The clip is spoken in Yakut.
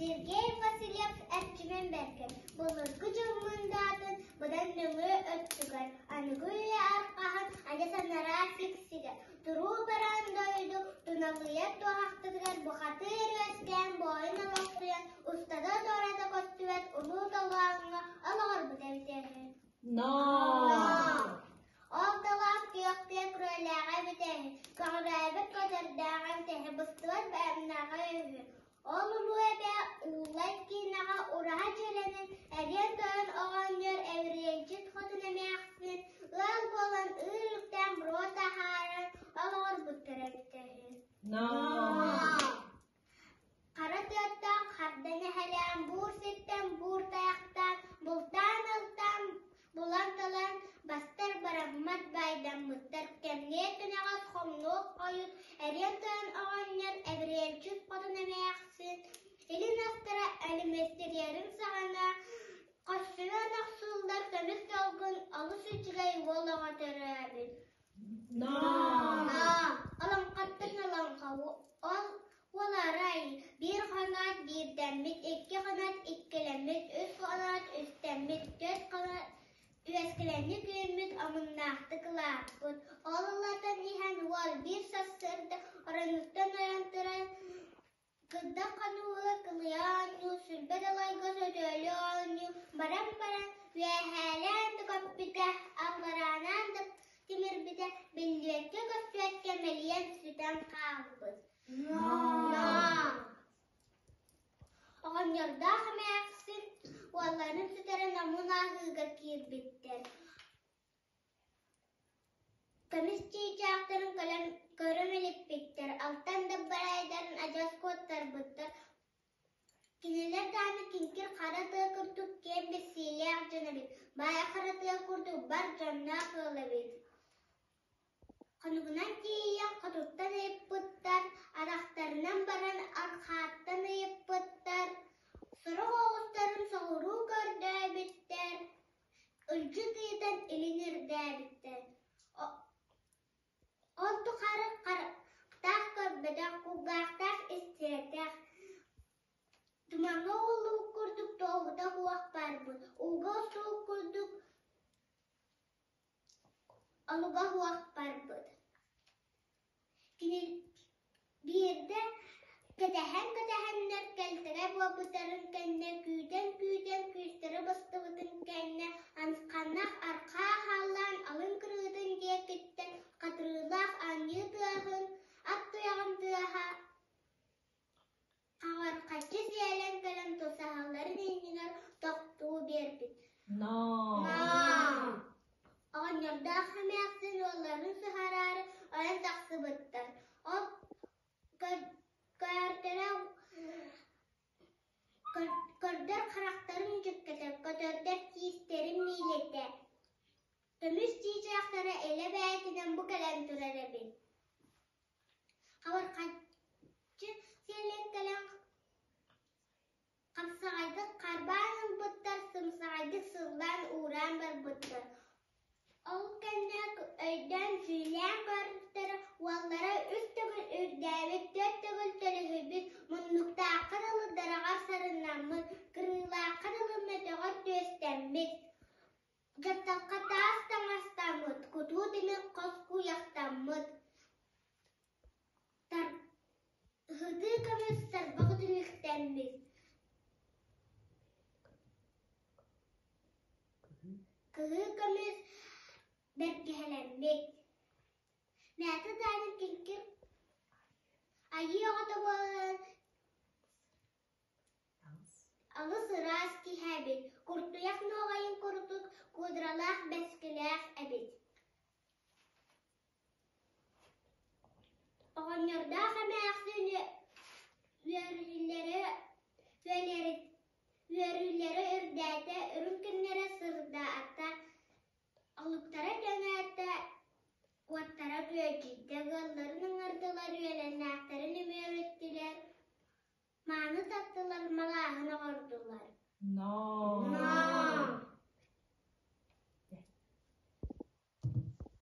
Сергей Васильев Эрчимэн Бэргэн былыргы дьыл мындаатын быдан нөҥүө өттүгэр аныгы үйэ арҕаһын адьас анараа сиксигэр туруу бараан дойду туналыйар туоһахтатыгар бухатыыр үөскээн буойун олохсуйан устата туората көстүбэт улуу толооҥҥо олоҕорбут эбитэ үһү. Ноо! Ол толоон күөхтүө күрүөлээҕэ эбитэ үһү, көҕүрээбит көтөрдөөҕө эбитэ үһү, быстыбат бэйэмнээҕэ үһү. Ол улуу эбэ Уулай киинэҕэ ураһа дьиэлэнэн эриэн тойон оҕонньор Эвриэнчит хотун эмээхсин ыал буолан ыыр үктээн буруо таһааран олоҕорбуттар эбитэ үһү. Ноо! Хара тыаттан харда нэһэлээн, буур сиртэн буур тайахтаан, бултаан алтаан, булан-талан, бастар бараммат баайдаммыттар, кэмниэ түнэҕэс хомнуох хойут, эриэн тойон оҕонньор, эбириэлчит хотун эмээхсин, илин астара элимэстириэрин саҕана, хорсунан охсуллар көмүс долгун олус үчүгэй уол оҕо төрөөбүт. Ноо! Олоҥхоттон олоҥхо ол Уол арай биир хоноот биирдэммит, икки хоноот иккилэммит, үс хоноот үстэммит, түөрт хоноот үөскэлэнник үүммүт, омуннаахтык улааппыт. Ол улаатан иһэн уол биир сарсыарда оронуттан ойон туран кырдах хонууга кылыйа оонньуу, сүлбэ далайга сөтүөлүү оонньуу баран баран үөһээлээн да көппүтэ, аллараанан да тимирбитэ, биллибэккэ-көстүбэккэ мэлийэн сүтэн хаалбыт. Оҕонньордоох эмээхсин уолларын сүтэрэн омун ааһыыга киирбиттэр. Көмүс чыычаахтарын кэлэн көрө мэлиппиттэр, алтан даббарайдарын адьас куоттарбыттар. Кинилэр даҕаны киҥкир хара тыа курдук киэҥ билсиилээх дьон эбит, баай хара тыа курдук бар дьонноох ыал эбит. Хонугунан тиийэн хотуттан ыйыппыттар, арахтарынан баран архааттан ыйыппыттар, сорох оҕустарын соҕуруу көрдөөбүттэр, ылдьыт ыйытан илин үрдээбиттэр. Ол тухары харахтаах көрбөтөх, кулгаахтаах истибэтэх, тумаҥҥа ууллубут курдук туоһута суох барбыт, ууга устубут курдук Олуга суох барбыт. Кини биирдэ кэтэһэн-кэтэһэннэр кэлтэрэ буолбуттарын кэннэ күүтэн-күүтэн күүстэрэ быстыбытын кэннэ анысханнаах архаа хааллаан алын кырыытын диэкиттэн хатырыылаах анньыы тыаһын, ат туйаҕын тыаһа Хаҕархаччы сиэлэн кэлэн тусаһалларын иннигэр тохтуу биэрбит. Ноо! Оҕонньордоох эмээхсин уолларын сыһараары ойон тахсыбыттар. Ол көөртөрө көрдөр харахтарын дьүккэтэр, көтөрдөр тиистэрин миилэтэ. Көмүс чыычаахтара илэ бэйэтинэн бу кэлэн турар эбит. Хабархаччы сиэлэн кэлэн хапсаҕайдык харбаан ылбыттар, сымсаҕайдык сыллаан уураан барбыттар. Ол кэннэ өйдөөн сүүлээн көрбүттэрэ, уоллара үс төгүл үрдээбит, түөрт төгүл төлөһүйбүт, муннуктаахха дылы дараҕар сарыннаммыт, кырыылаахха дылы мөтөҕөр түөстэммит. Дьапталха таас таҥастаммыт, кутуу тимир хос куйахтаммыт, Һытыы көмүс тарбах түнүктэммит, кыһыы көмүс бэргэһэлэммит, Мээтэ даҕаны киҥкир айыы оҕото буолан Алыс ыраас киһи эбит, куртуйах нуоҕайын курдук кудралаах бэскилээх эбит. Оҕонньордоох эмээхсин үөрүүлэрэ үөрүүлэрэ үрдээтэ, үрүҥ күннэрэ сырдаата, олуктара кэҥээтэ, уоттара күөдьүйдэ, ыалларын ыҥырдылар, үөлэннээхтэрин үмүөрүттүлэр Мааны таттылар, малааһын оҥордулар. Ноо! Ноо!